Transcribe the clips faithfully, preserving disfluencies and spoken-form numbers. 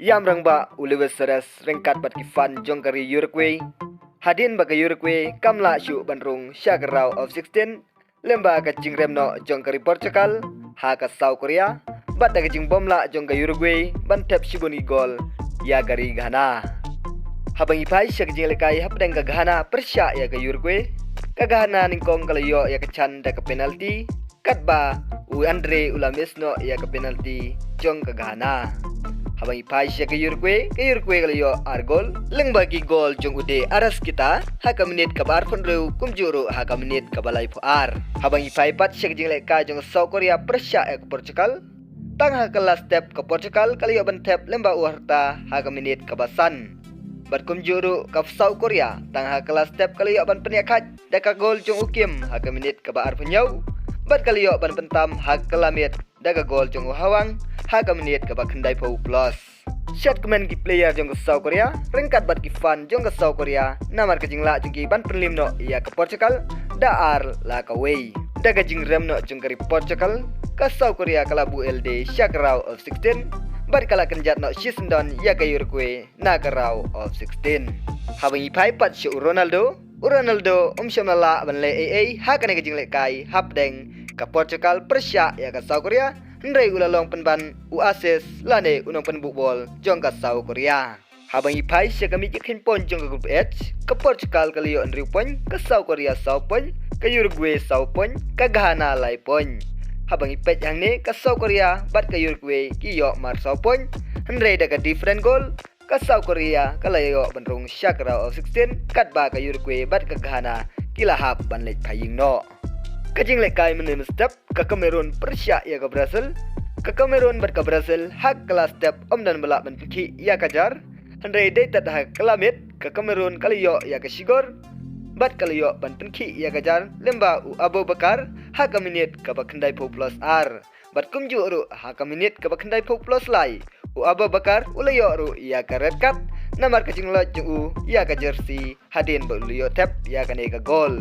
Ïam rangbah u Luis Suarez ryngkat bad ki fan jong ka ri Uruguay. Hadien ba ka Uruguay kam lah shuh ban rung sha ka round of sixteen, lyngba ka jingrem noh jong ka ri Portugal ha ka South Korea, bad da ka jingbym lah jong ka Uruguay ban thep shibun ki gol ïa ka ri Ghana. Haba ngi phai sha ka jinglehkai hapdeng ka Ghana pyrshah ïa ka Uruguay, ka Ghana nyngkong ka la ïoh ïa ka chance da ka penalty, katba u Andre u la miss noh ïa ka penalty jong ka Ghana. Haba ngi phai sha ka Uruguay, ka Uruguay ka la ïoh ar gol lyngba ki gol jong u De Arrascaeta ha ka minit kaba arphew hynriew kumjuh ruh ha ka minit kaba laiphew ar. Haba ngi phai pat sha ka jinglehkai jong ka South Korea pyrshah ïa ka Portugal, tang ha ka last step ka Portugal ka la ïoh ban thep lyngba u Horta ha ka minit kaba san. Bad kumjuh ruh ka South Korea, tang ha ka last step ka la ïoh ban pynïakhaid da ka gol jong u Kim ha ka minit kaba arphew hynñiew, bad ka la ïoh ban pyntam ha ka la miet da ka gol jong u Hwang ha ka minit kaba khyndaiphew plus. Shad kmen ki player jong ka South Korea ryngkat bad ki fan jong ka South Korea namar ka jinglah jong ki ban pynrem noh ïa ka Portugal da ar la kawei. Da ka jingrem noh jong ka ri Portugal, ka South Korea ka la buh ïalade sha ka round of sixteen, bad ka la kynjat noh shisyndon ïa ka Uruguay na ka round of sixteen. Haba ngi phai pat sha u Ronaldo, u Ronaldo um shym la lah ban leh ei ei ha kane ka jinglehkai hapdeng ka Portugal pyrshah ïa ka South Korea, hynrei u la long pynban u assist lane u nongpynbuh bol jong ka South Korea. Haba ngi phai sha ka miej kheiñ point jong ka Group H, ka Portugal ka la ïoh hynriew point, ka South Korea saw point, ka Uruguay saw point, ka Ghana lai point. Haba ngi peit hangne ka South Korea bad ka Uruguay ki ïoh mar saw point, hynrei da ka different goal, ka South Korea ka la ïoh ban rung sha ka round of sixteen, katba ka Uruguay bad ka Ghana ki la hap ban leit phai ïing noh. Ka jinglehkai mynne mynstep, ka Cameroon pyrshah ïa ka Brazil. Ka Cameroon bad ka Brazil ha ka last step ym don ba lah ban pynkhih ïa ka jar, hynrei dei tad ha ka la miet ka Cameroon ka la ïoh ïa ka shigor, bad ka la ïoh ban pynkhih ïa ka jar lyngba u Abubakar ha ka minit kaba khyndaiphew plus ar. Bad kumjuh ruh ha ka minit kaba khyndaiphew plus lai, u Abubakar u la ïoh ruh ïa ka red card namar ka jingloit jong u ïa ka jersey hadien ba u la ïoh thep ïa kane ka gol.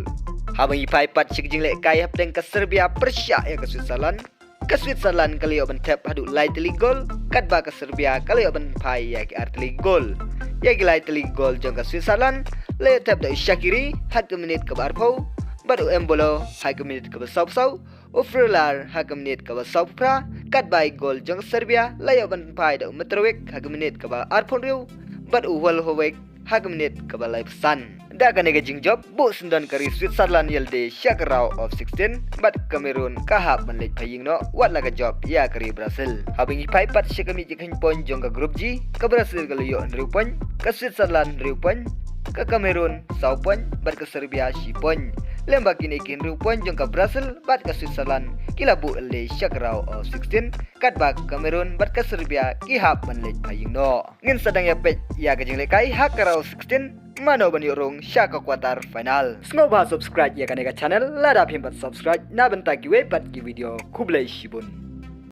Haba ngi phai pat sha ka jinglehkai hapdeng ka Serbia pyrshah ïa ka Switzerland, ka Switzerland ka la ïoh ban thep haduh lai tylli gol, katba ka Serbia ka la ïoh ban phai ïa ki ar tylli gol. Ïa ki lai tylli gol jong ka Switzerland la ïoh thep da u Shaqiri ha ka minit kaba arphew, bad u Embolo ha ka minit kaba sawphew saw, u Freuler ha ka minit kaba sawphew phra, katba i gol jong ka Serbia la ïoh ban phai da u Mitrovic ha ka minit kaba arphew hynriew, bad u Vlahovic ha ka minit kaba laiphew san. Da kane ka jingjop, buh syndon ka ri Switzerland ïalade sha ka round of sixteen, bad Cameroon ka hap ban leit phai ïing noh, wat la ka jop ïa ka ri Brazil. Haba ngi phai pat sha ka miej kheiñ point jong ka Group G, ka Brazil ka la ïoh hynriew point, ka Switzerland hynriew point, ka Cameroon saw point, bad ka Serbia shi point. Lyngba kine ki hynriew point jong ka Brazil bad ka Switzerland ki la buh ïalade sha ka round of sixteen, katba ka Cameroon bad ka Serbia ki hap ban leit phai ïing noh. Ngin sa dang ïa peit ïa ka jinglehkai ha ka round sixteen, mano ban ïoh rung sha ka quarter final. Sngewbha subscribe ïa kane ka channel lada phim pat subscribe na bynta kiwei pat ki video. Khublei shibun.